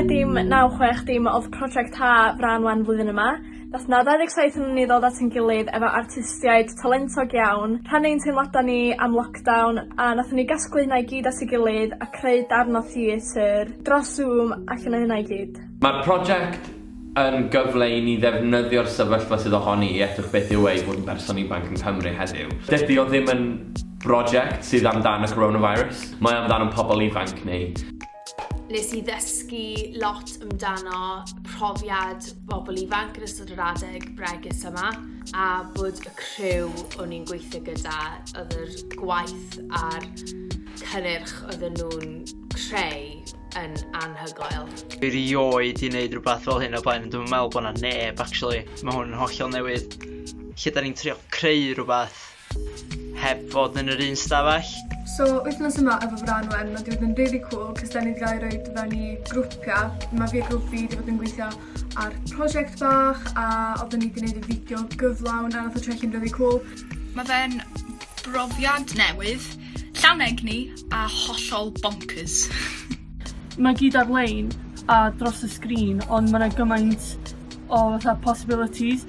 2 dim 9 6 dim oedd prosiect Ha Frân Wen flwyddyn yma. Nath 'na 27 ohonon ni ddod at ein gilydd efo artistiaid talentog iawn, rhannu ein teimlada ni am lockdown, a nathon ni gasglu hynna i gyd at ei gilydd a creu darn o theatr dros Zoom allan o hynna i gyd. Mae'r prosiect yn gyfle i ni ddefnyddio'r sefyllfa sydd ohoni i edrych beth yw e i fod yn berson ifanc yng Nghymru heddiw. Dydy o ddim yn brosiect sydd amdan y coronavirus, mae o amdan ein pobl ifanc ni. Nes i ddysgu lot amdano profiad bobl ifanc yn ystod yr adeg bregus yma a bod y criw o'n i'n gweithio gyda, oedd yr gwaith a'r cynnyrch oedden nhw'n creu yn anhygoel. Dwi erioed 'di neud rhywbeth fel hyn o blaen, dwi'm yn meddwl bod 'na neb actually. Mae hwn yn hollol newydd. Lle 'dan ni'n trio creu rhywbeth heb fod yn yr un stafell. So wythnos yma efo Frân Wen ma' 'di bod yn rili cŵl 'cos 'dan ni 'di ga'l ei roid fewn i grwpia. Ma' fi a grŵp fi 'di bod yn gweithio ar prosiect bach a odden ni 'di neud y fideo gyflawn a nath o troi allan rili cŵl. Ma' fe'n brofiad newydd, llawn egni a hollol boncyrs. Mae gyd ar-lein a dros y sgrin ond ma' 'na gymaint o fatha possibilities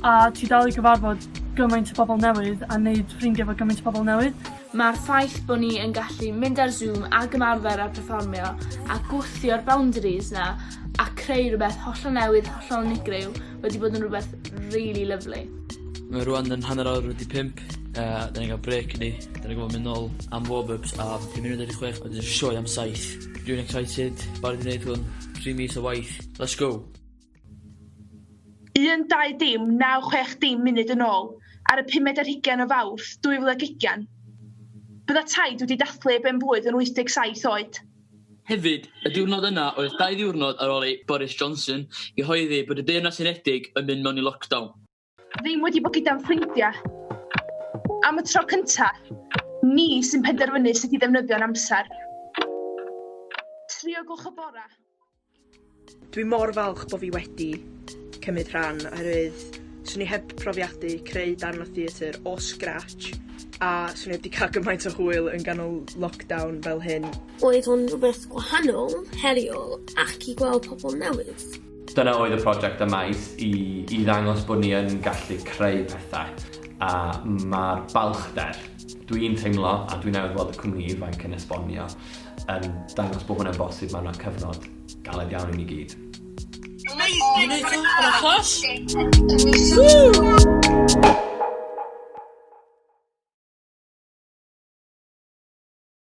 a ti dal i gyfarfod gymaint o bobol newydd a neud ffrindia efo gymaint o pobol newydd. Mae'r ffaith bo' ni yn gallu mynd ar Zoom ag ymarfer a perfformio a gwthio'r boundaries 'na a creu rhywbeth hollol newydd, hollol unigryw wedi bod yn rhywbeth rili lyfli. Mae rŵan yn 5:30 a 'dan ni'n ga'l brêc ni. 'Dan ni'n gorfod mynd nôl am warm-ups am 6:55 wedyn sioe am saith. Dwi'n excited, barod i neud hwn. 3 mis o waith. Let's go! 1 2 dim 9 6 dim munud yn ôl, ar y pumed ar hugain o Fawrth 2020, bydda Taid wedi dathlu ei ben-blwydd yn 87 oed. Hefyd, y diwrnod yna oedd dau ddiwrnod ar ôl i Boris Johnson gyhoeddi bod y Deyrnas Unedig yn mynd mewn i lockdown. Ddim wedi bod gyda'n ffrindiau. Am y tro cynta, ni sy'n penderfynu sut i ddefnyddio'n amser. Tri o gloch y bora. Dwi mor falch bo' fi wedi cymryd rhan oherwydd swn i heb profiadu creu darn o theatr o scratch a swn i 'eb 'di ca'l gymaint o hwyl yn ganol lockdown fel hyn. Oedd o'n rhywbeth gwahanol, heriol ac i gweld pobl newydd. Dyna oedd y prosiect yma i i i ddangos bod ni yn gallu creu pethau a mae'r balchder dwi'n teimlo a dwi newydd weld y cwmni ifanc yn esbonio yn dangos bod hwnna'n bosib mewn cyfnod galed iawn i ni gyd. Amazing! Class!